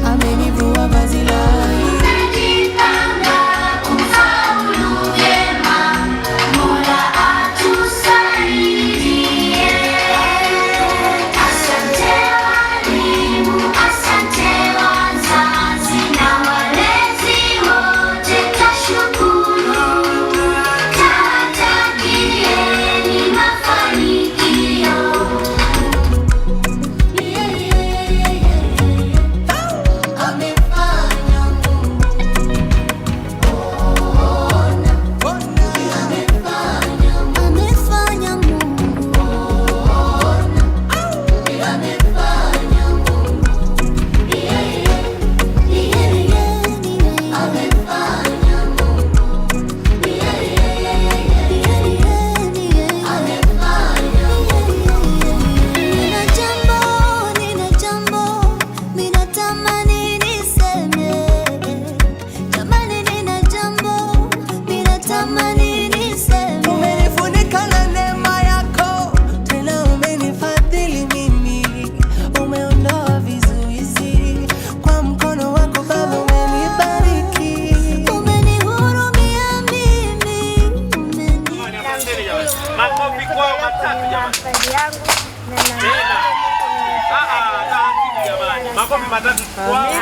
Amenivua vazi la aibu. Tumejipanga kufaulu vyema, Mola atusaidie. Asante walimu, asante wazazi na walezi wote, twashukuru. Twawatakieni mafanikio. Amefanya Mungu. Ona, amefanya Mungu. Amefanya Mungu. Ona, amefanya Mungu. Amefanya Mungu. Amefanya Mungu. Nina jambo, nina jambo, ninatamani niseme. Jamani, nina jambo, ninatamani niseme. Umenifunika na neema yako, tena umenifadhili mimi, umeondoa vizuizi kwa mkono wako Baba, umenibariki. Umenihurumia mimi, umeni Makofi kwao matatu jamani. Safari yangu na Tena. Ah, ah, taratibu jamani. Makofi matatu kwao.